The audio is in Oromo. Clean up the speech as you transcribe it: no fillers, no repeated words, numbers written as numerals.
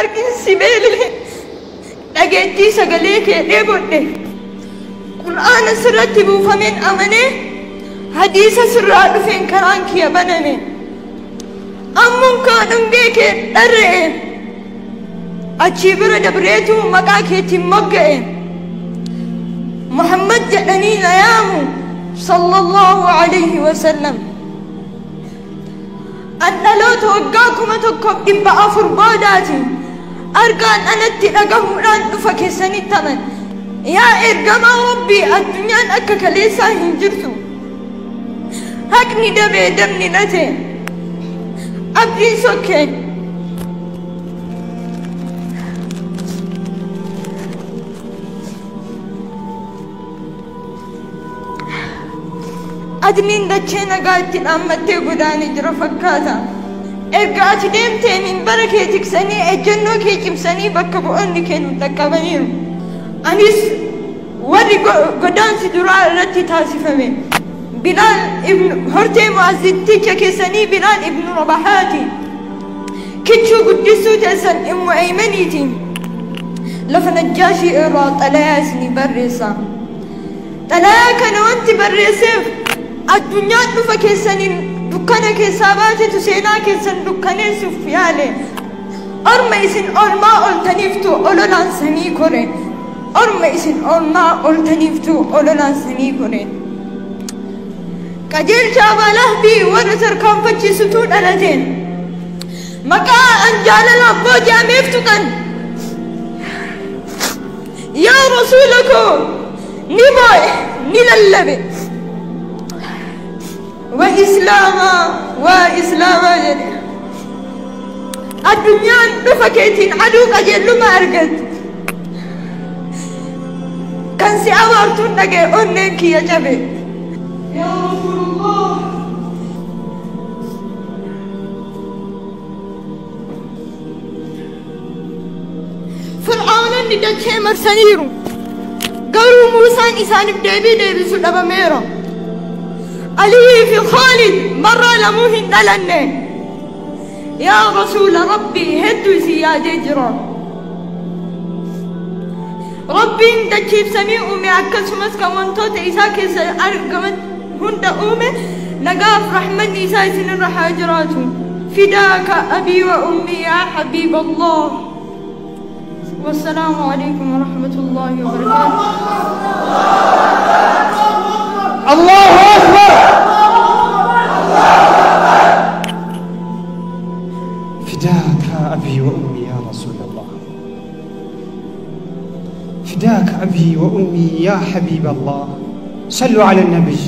Argin si beela'e. Dhageettii sagalee kee dheebodhe. Qur'aana sirratti buufameen amanee, hadiisa sirraa dhufeen karaan kiyya baname. Ammuun kaa dhungee kee dharra'e. Achii bira dabreetu maqaa keetiin mogga'e. Muhammad jedhanii na yaamu, sallallahu alayhi wasallam. An dhaloota waggaa 1400 boodaati. Argaan anatti dhagahuudhaan dhufa keessanitti aman. Yaa ergamaa Rabbii, addunyaan akka kaleessaa hin jirtu. Haqni dabee, dabni late. Abdiin sokkee. Adniin dachee nagaa itti dhaammattee godaanee jira fakkaata. Erga ati deemtee minbara kee tiksanii, ejjennoo kee cimsanii bakka bu'oonni kee nu dhaqqabaniiru. Anis warri godaansi duraa irratti taasifame. Bilaal ibn hortee mu'azzitticha keessanii Bilaal ibnu Rabahaati. Kichuu guddistuu teessan Ummu Aymaniiti. Lafa Najjaashii irraa xalayaa isinii barreessa. Xalayaa kana wanti barreesseef addunyaan dhufa keessaniin dukkana keessaa baatetu seenaa keessan dukkaneessuuf yaale. Orma isin oolmaa ooltaniiftu ololaan samii kore. Orma isin oolmaa ooltaniiftu ololaan samii kore. Qajeelcha Abaa Lahbii warra tarkaanfachiisutu dhalate. Maqaa an jaalalaaf booji'ameef tuqan. Yaa Rasuula koo, ni boo'e, ni lallabe. Wa Islaamaa, waa Islaamaa jedhe. Addunyaan dhufa keetiin aduu qajeelluma argatte. Kan si abaartuun dhaga'e onneen kiyya cabe. Yaa Rasuulallah. Fir'aunonni dachee marsaniiru. Garuu Muusaan isaaniif deebii deebisu dhabameera. Aliyii fi Khaalid marraa lamuu hin dhalanne. Yaa Rasuula Rabbii, hedduu isin yaadee jira. Rabbiin dachiif samii uume, akkasumas kan wantoota isaa keessa argaman hunda uume, nagaaf rahmanni isaa isinirra haa jiraatu. Fidaaka abii wa ummii yaa habiib Allah. Wassalaamu alaikum wa rahmatullahi wa barakaatuh. الله أكبر. فداك أبي وأمي يا رسول الله، فداك أبي وأمي يا حبيب الله. صلوا على النبي.